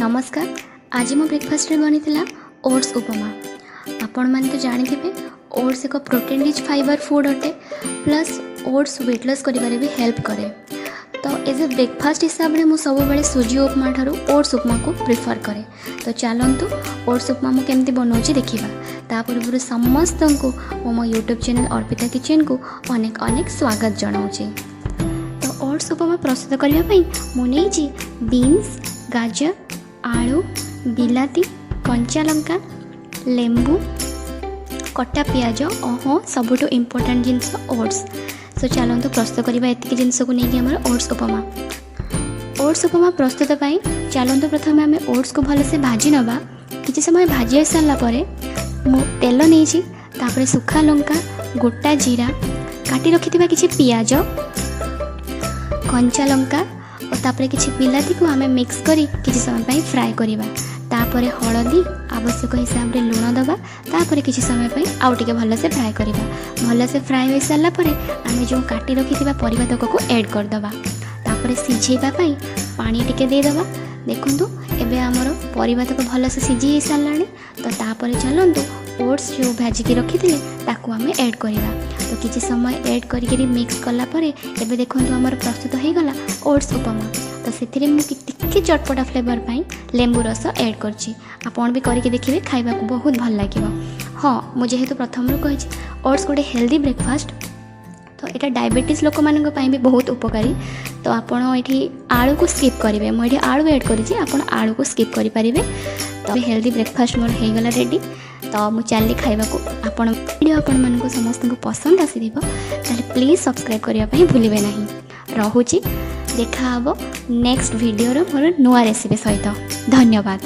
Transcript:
ନମସ୍କାର। ଆଜି ମୋ ବ୍ରେକଫାଷ୍ଟରେ ବନିଥିଲା ଓଟ୍ସ ଉପମା। ଆପଣମାନେ ତ ଜାଣିଥିବେ, ଓଟ୍ସ ଏକ ପ୍ରୋଟିନ୍ ରିଚ୍ ଫାଇବର୍ ଫୁଡ଼୍ ଅଟେ, ପ୍ଲସ୍ ଓଟ୍ସ ୱେଟ୍ ଲସ୍ କରିବାରେ ବି ହେଲ୍ପ କରେ। ତ ଏଜ୍ ଏ ବ୍ରେକଫାଷ୍ଟ ହିସାବରେ ମୁଁ ସବୁବେଳେ ସୁଜି ଉପମା ଠାରୁ ଓଟ୍ସ ଉପମାକୁ ପ୍ରିଫର୍ କରେ। ତ ଚାଲନ୍ତୁ, ଓଟ୍ସ ଉପମା ମୁଁ କେମିତି ବନାଉଛି ଦେଖିବା। ତା ପୂର୍ବରୁ ସମସ୍ତଙ୍କୁ ମୁଁ ମୋ ୟୁଟ୍ୟୁବ୍ ଚ୍ୟାନେଲ୍ ଅର୍ପିତା କିଚେନ୍କୁ ଅନେକ ଅନେକ ସ୍ୱାଗତ ଜଣାଉଛି। ତ ଓଟ୍ସ ଉପମା ପ୍ରସ୍ତୁତ କରିବା ପାଇଁ ମୁଁ ନେଇଛି ବିନ୍ସ, ଗାଜର, ଆଳୁ, ବିଲାତି, କଞ୍ଚା ଲଙ୍କା, ଲେମ୍ବୁ, କଟା ପିଆଜ ଓ ହଁ, ସବୁଠୁ ଇମ୍ପୋର୍ଟାଣ୍ଟ ଜିନିଷ ଓଟ୍ସ। ସୋ ଚାଲନ୍ତୁ ପ୍ରସ୍ତୁତ କରିବା ଏତିକି ଜିନିଷକୁ ନେଇକି ଆମର ଓଟ୍ସ ଉପମା। ଓଟ୍ସ ଉପମା ପ୍ରସ୍ତୁତ ପାଇଁ ଚାଲନ୍ତୁ ପ୍ରଥମେ ଆମେ ଓଟ୍ସକୁ ଭଲସେ ଭାଜି ନେବା। କିଛି ସମୟ ଭାଜି ସାରିଲା ପରେ ମୁଁ ତେଲ ନେଇଛି, ତାପରେ ଶୁଖା ଲଙ୍କା, ଗୋଟା ଜିରା, କାଟି ରଖିଥିବା କିଛି ପିଆଜ, କଞ୍ଚା ଲଙ୍କା ଓ ତାପରେ କିଛି ବିଲାତିକୁ ଆମେ ମିକ୍ସ କରି କିଛି ସମୟ ପାଇଁ ଫ୍ରାଏ କରିବା। ତାପରେ ହଳଦୀ, ଆବଶ୍ୟକ ହିସାବରେ ଲୁଣ ଦେବା। ତାପରେ କିଛି ସମୟ ପାଇଁ ଆଉ ଟିକେ ଭଲସେ ଫ୍ରାଏ କରିବା। ଭଲସେ ଫ୍ରାଏ ହୋଇସାରିଲା ପରେ ଆମେ ଯେଉଁ କାଟି ରଖିଥିବା ପରିବା ତକକୁ ଏଡ଼୍ କରିଦେବା। ତାପରେ ସିଝେଇବା ପାଇଁ ପାଣି ଟିକେ ଦେଇଦେବା। ଦେଖନ୍ତୁ, ଏବେ ଆମର ପରିବା ତକ ଭଲସେ ସିଝି ହେଇସାରିଲାଣି। ତ ତାପରେ ଚାଲନ୍ତୁ ଓଟ୍ସ ଯେଉଁ ଭାଜିକି ରଖିଥିଲେ ତାକୁ ଆମେ ଏଡ଼୍ କରିବା। ତ କିଛି ସମୟ ଏଡ଼୍ କରିକିରି ମିକ୍ସ କଲା ପରେ ଏବେ ଦେଖନ୍ତୁ, ଆମର ପ୍ରସ୍ତୁତ ହେଇଗଲା ଓଟ୍ସ ଉପମା। ତ ସେଥିରେ ମୁଁ ଟିକେ ଚଟପଟା ଫ୍ଲେଭର୍ ପାଇଁ ଲେମ୍ବୁ ରସ ଏଡ଼୍ କରିଛି। ଆପଣ ବି କରିକି ଦେଖିବେ, ଖାଇବାକୁ ବହୁତ ଭଲ ଲାଗିବ। ହଁ, ମୁଁ ଯେହେତୁ ପ୍ରଥମରୁ କହିଛି, ଓଟ୍ସ ଗୋଟେ ହେଲ୍ଦି ବ୍ରେକଫାଷ୍ଟ, ତ ଏଇଟା ଡାଇବେଟିସ୍ ଲୋକମାନଙ୍କ ପାଇଁ ବି ବହୁତ ଉପକାରୀ। ତ ଆପଣ ଏଠି ଆଳୁକୁ ସ୍କିପ୍ କରିବେ। ମୁଁ ଏଠି ଆଳୁ ଏଡ଼୍ କରିଛି, ଆପଣ ଆଳୁକୁ ସ୍କିପ୍ କରିପାରିବେ। ତ ହେଲ୍ଦି ବ୍ରେକଫାଷ୍ଟ ମୋର ହେଇଗଲା ରେଡ଼ି। ତ ମୁଁ ଚାଲିଲି ଖାଇବାକୁ। ଆପଣ ଭିଡ଼ିଓ ଆପଣମାନଙ୍କୁ ସମସ୍ତଙ୍କୁ ପସନ୍ଦ ଆସିଥିବ, ତାହେଲେ ପ୍ଲିଜ୍ ସବସ୍କ୍ରାଇବ୍ କରିବା ପାଇଁ ଭୁଲିବେ ନାହିଁ। ରହୁଛି, ଦେଖା ହେବ ନେକ୍ସଟ ଭିଡ଼ିଓର ମୋର ନୂଆ ରେସିପି ସହିତ। ଧନ୍ୟବାଦ।